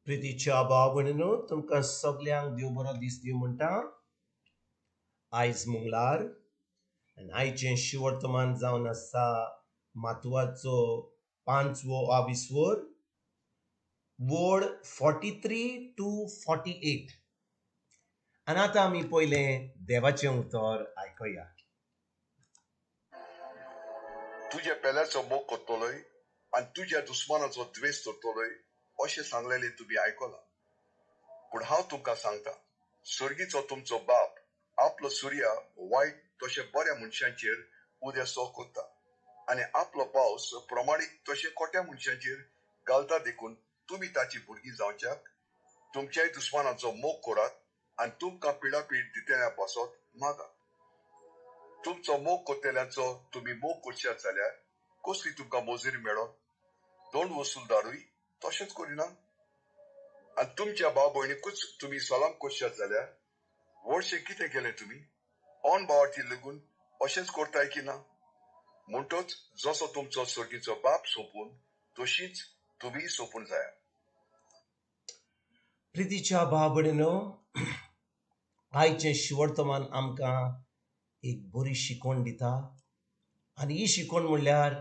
प्रितीच्या भाव भयणीनो, तुमकां सगल्यांक देव बरो दीस दिवं म्हणटा. आयज मंगळार आनी आयचें शिवर्तमान जावन आसा मातवाचो पांचवो आविस्वर, वोड 43 to 48. आनी आतां आमी पयलें देवाचें उतर आयकुया. तुज्या पेल्याचो मोग करतलोय आनी तुज्या दुस्मानाचो द्वेश करतलोय अशें सांगलेलें तुमी आयकलां. पूण हांव तुमकां सांगता, सर्गीचो तुमचो बाप आपलो सुर्या वायट तशें बऱ्या मनशांचेर उदेसो करता आनी आपलो पावस प्रमाणीक तशें खोट्या मनशांचेर घालता. देखून तुमी ताची भुरगीं जावच्याक तुमच्याय दुस्मानाचो मोग करात आनी तुमकां पिडापीड दितल्या पासत मागात. तुमचो मोग करतल्यांचो तुमी मोग करशात जाल्यार कसली तुमकां मजुरी मेळत? दोन वसुलदारूय तशेंच करिना? आनी तुमच्या भाव भयणीकूच तुमी सलाम करशात जाल्यार व्हडशें कितें केलें तुमी? ऑन भावार्थी लेगून अशेंच करताय की ना? म्हणटच जसो तुमचो सर्गीचो बाप सोंपून तशीच तुमीय सोंपून जाया. प्रितीच्या भाव भयणीनो, आयचें शिवर्तमान आमकां एक बरी शिकवण दिता. आनी ही शिकवण म्हणल्यार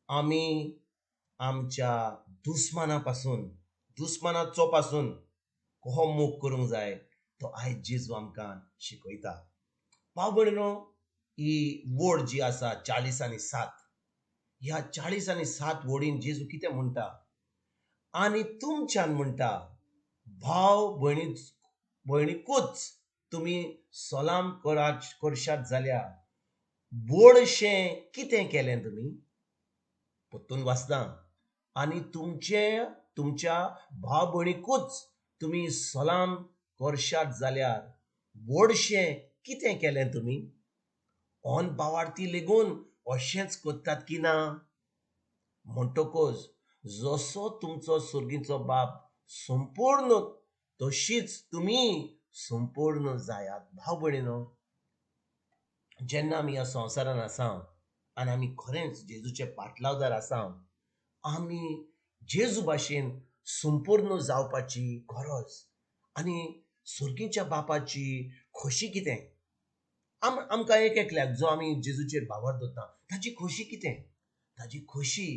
आमी आमच्या दुस्माना पासून, दुस्मानाचो पासून कसो मोग करूंक जाय तो आयज जेजू आमकां शिकयता. भाव भयणीनो, ही वोड जी आसा 40 आनी 7, ह्या 40 आनी 7 वोडीन जेजू कितें म्हणटा? आनी तुमच्यान म्हणटा, भाव भयणीकूच तुमी सलाम करशात जाल्यार व्हडशें कितें केलें तुमी? परतून वाचता, आनी तुमच्या भाव भयणीकूच तुमी सलाम करशात जाल्यार व्हडशें कितें केलें तुमी? ऑन भावार्थी लेगून अशेंच करतात की ना? म्हणटकच जसो तुमचो सर्गीचो बाप संपूर्ण तशीच तुमी संपूर्ण जायात. भाव भयणीनो, जेन्ना आमी ह्या संवसारान आसा आनी आमी खरेंच जेजूचे पाटलावदार आसा, आमी जेजू भाशेन संपूर्ण जावपाची गरज आनी सर्गीच्या बापाची खोशी कितें? आमकां एक एकल्याक जो आमी जेजूचेर भावार दवरता ताची खोशी कितें? ताची खोशी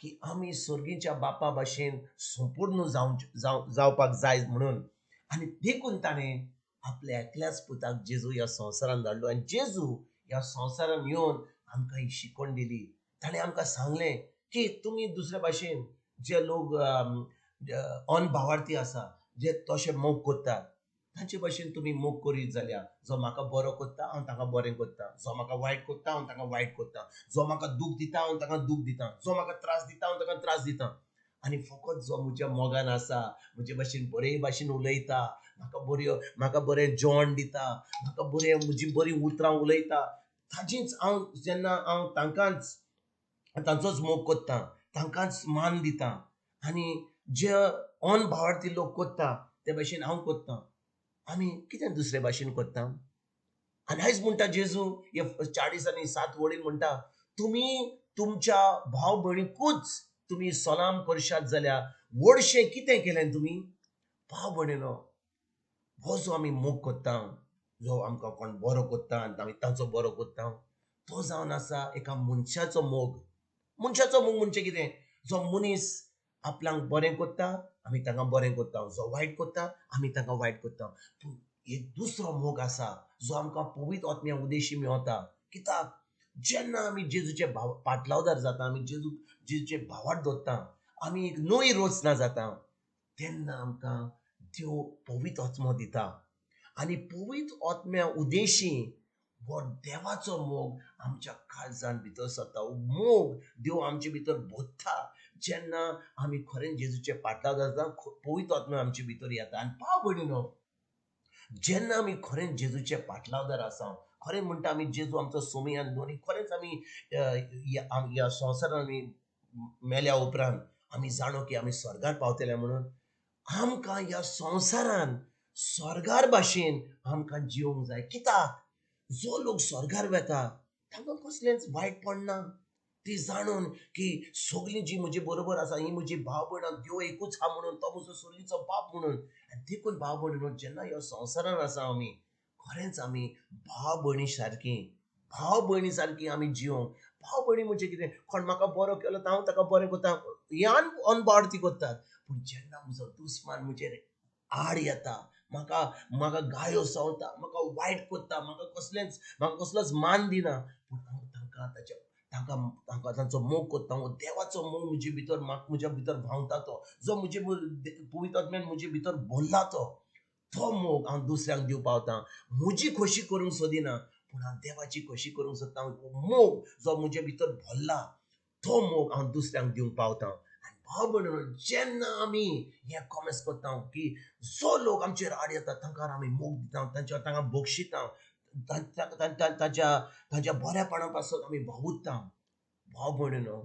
की आमी सर्गीच्या बापा भाशेन संपूर्ण जावपाक जाय म्हणून. आनी देखून ताणें आपल्या एकल्याच पुताक जेजू ह्या संवसारान धाडलो आनी जेजू ह्या संवसारान येवन आमकां ही शिकवण दिली. ताणें आमकां सांगलें की तुमी दुसऱ्या भाशेन जे लोक अनभावार्थी आसा, जे तशे मोग करतात तांचे भाशेन तुमी मोग करीत जाल्यार जो म्हाका बरो करता हांव ताका बरें करता, जो म्हाका वायट करता हांव ताका वायट करता, जो म्हाका दूख दिता हांव ताका दूख दिता, जो म्हाका त्रास दिता हांव ताका त्रास दिता. आनी फकत जो म्हज्या मोगान आसा, म्हजे भाशेन बरे भाशेन उलयता, म्हाका बरें जेवण दिता, म्हाका बरें म्हजी बरीं उतरां उलयता, ताजीच हांव जेन्ना हांव तांकांच तांचोच मोग करता, तांकांच मान दिता. आनी जे ऑन भावार्थी लोक करता ते भाशेन हांव करता. आमी कितें दुसरे भाशेन करता? आनी आयज म्हणटा जेजू हे 40 आनी 7 वडील म्हणटा, तुमी तुमच्या भाव भयणीकूच तुमी सलाम करशात जाल्यार व्हडशें कितें केलें तुमी? भाव भयणीनो, हो जो आमी मोग करता, जो आमकां कोण बरो करता आनी आमी तांचो बरो करता, तो जावन आसा एका मनशाचो मोग. मनशाचो मोग म्हणजे कितें? जो मनीस आपल्याक बरें करता आमी तांकां बरें करता, जो वायट करता आमी तांकां वायट करता. पूण एक दुसरो मोग आसा जो आमकां पवित्र आत्म्या उदेशी मेवता. कित्याक? जेन्ना आमी जेजूचे पाटलावदार जाता, आमी जेजूचे भावार दवरता, आमी एक नवी रचना जाता, तेन्ना आमकां देव पवित्र आत्मो दिता. आनी पवित्र आत्म्या उदेशी हो देवाचो मोग आमच्या काळजान भितर सरता. मोग देव आमचे भितर भरता. जेन्ना आमी खरेंच जेजूचे पाटलावदार जाता, पवित्र आत्मा आमचे भितर येता. आनी भाव भयणीनो, जेन्ना आमी खरेंच जेजूचे पाटलावदार आसा, खरें म्हणटा आमी जेजू आमचो सोमी आनी दोनी, खरेंच आमी ह्या संवसारान आमी मेल्या उपरांत आमी जाणो की आमी स्वर्गार पावतले म्हणून, आमकां ह्या संवसारान स्वर्गार भाशेन आमकां जिवंक जाय. कित्याक? जो लोक स्वर्गार वेता तांकां कसलेंच वायट पडना, ती जाणून की सगळीं जी म्हजे बरोबर आसा ही म्हजी भाव भयणां देव एकूच आहा म्हणून, तो म्हजो सर्गीचो बाप म्हणून. आनी देखून भाव भयणीनो, जेन्ना ह्या संवसारान आसा आमी खरेंच आमी भाव भयणी सारकी, भाव भयणी सारकी आमी जिवंक. भाव भयणी म्हणजे कितें, कोण म्हाका बरो केलो तर हांव ताका बरें करता, ह्यान अनबार्थी करतात. पूण जेन्ना म्हजो दुस्मान म्हजेर आड येता, म्हाका म्हाका गायो संवता, म्हाका वायट करता, म्हाका कसलेंच, म्हाका कसलोच मान दिना, पूण हांव तांकां ताच्या तांकां तांकां तांचो मोग करता. हो देवाचो मोग म्हजे भितर, म्हाका म्हज्या भितर व्हांवता, तो जो म्हजे पवित्र आत्म्यान म्हजे भितर भरला तो तो मोग हांव दुसऱ्यांक दिवंक पावता. म्हजी खोशी करूंक सोदिना, पूण हांव देवाची खोशी करूंक सोदता. मोग जो म्हजे भितर भरला तो मोग हांव दुसऱ्यांक दिवंक पावता. आनी भाव भयणीनो, जेन्ना आमी हें कॉमेस करता की जो लोक आमचेर आड येता तांकां आमी मोग दिता, तांच्या तांकां बक्षिता, ताच्या ताच्या बऱ्यापणा पासून आमी वावुरता, भाव भयणीनो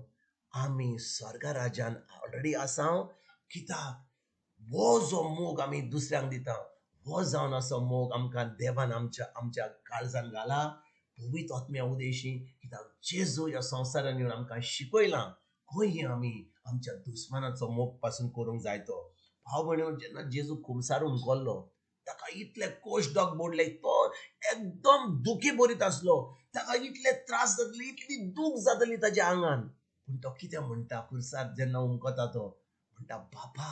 आमी स्वर्गा राज्यान ऑलरेडी आसा. कित्याक हो जो मोग आमी दुसऱ्यांक दिता हो जावन असो मोग आमकां देवान आमच्या आमच्या काळजान घाला पवित्र आत्म्या उदेशी. कित्याक जेजू ह्या संवसारान येवन आमकां शिकयलां खंय आमी आमच्या दुस्मानाचो मोग पासून करूंक जाय तो. भाव भयणीनो, जेन्ना जेजू खुमसार हुमकल्लो ताका इतले कोश डॉग बोडले, तो एकदम दुखी बरीत आसलो, ताका इतले त्रास जातले, इतली दूख जातली ताच्या आंगान, पूण तो कितें म्हणटा खुर्सार जेन्ना हुमकता तो म्हणटा, बाबा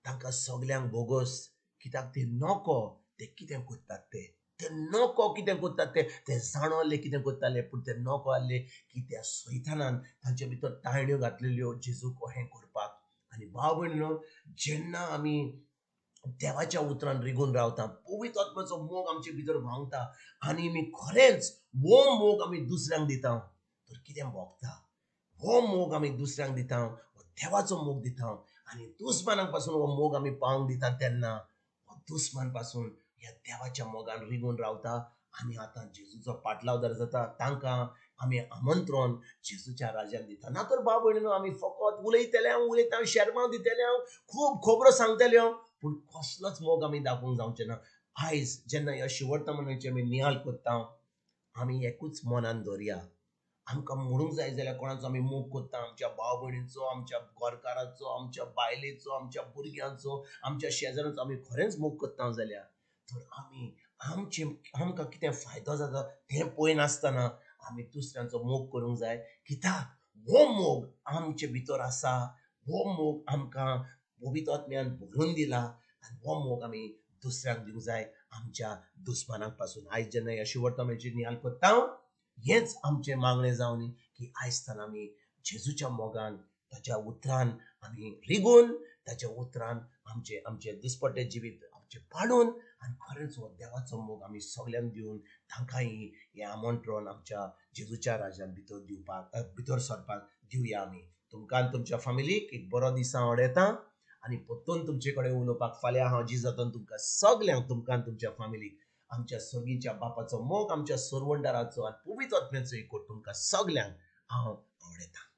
तांकां सगल्यांक भोगोस, कित्याक ते नको ते कितें करतात, ते ते नको कितें करतात, ते ते जाणवले कितें करताले, पूण ते नको आहले की त्या सैतानान तांचे भितर ताळण्यो घातलेल्यो जेजूक अहें करपाक. आनी भाव भयणीनो, जेन्ना आमी देवाच्या उतरान रिगून रावता, पवित्र आत्म्याचो मोग आमचे भितर व्हांवता आनी आमी खरेंच हो मोग आमी दुसऱ्यांक दिता तर कितें भोगता, हो मोग आमी दुसऱ्यांक दिता, हो देवाचो मोग दिता आनी दुस्मानाक पासून हो मोग आमी पावोवंक दिता, तेन्ना हो दुस्मान पासून ह्या देवाच्या मोगान रिगून रावता आनी आतां जेजूचो पाटलावदार जाता. तांकां आमी आमंत्रण जेजूच्या राज्यान दिता. ना तर भाव भयणीनो, आमी फकत उलयतले हांव, उलयता, शेरमांव दितले हांव, खूब खबरो सांगतले हांव, पूण कसलोच मोग आमी दाखोवंक जावचें ना. आयज जेन्ना ह्या शिवर्तमानाची आमी नियाळ करता, आमी एकूच मनान दवरया, आमकां म्हणूंक जाय जाल्यार कोणाचो आमी मोग करता, आमच्या भाव भयणीचो, आमच्या घरकाराचो, आमच्या बायलेचो, आमच्या भुरग्यांचो, आमच्या शेजाऱ्यांचो आमी खरेंच मोग करता जाल्यार तर आमी आमचे आमकां कितें फायदो जाता तें पळयनासतना आमी दुसऱ्यांचो मोग करूंक जाय. कित्याक हो मोग आमचे भितर आसा, हो मोग आमकां पवित्र आत्म्यान भरून दिला आनी हो मोग आमी दुसऱ्यांक दिवंक जाय, आमच्या दुस्मानाक पासून. आयज जेन्ना ह्या शिवर्तमानाची नियाळ करता, हेंच आमचें मागणें जावनी की आयज आमी जेजूच्या मोगान, ताच्या उतरान आमी रिगून, ताच्या उतरान आमचें आमचें दिसपट्टें जिवीत आमचें पाडून आनी खरेंच हो देवाचो मोग आमी सगल्यांक दिवन तांकांय हें आमंत्रण आमच्या जेजूच्या राज्यान भितर दिवपाक, भितर सरपाक दिवया आमी. तुमकां आनी तुमच्या फामिलीक एक बरो दीस हांव वडयतां आनी परतून तुमचे कडेन उलोवपाक फाल्यां हांव जिजातन तुमकां सगल्यांक, तुमकां आनी तुमच्या फामिलीक आमच्या सर्गीच्या बापाचो मोग, आमच्या सरवंडाराचो आनी पवित्र आत्म्याचो एकवट तुमकां सगल्यांक हांव आवडयतां.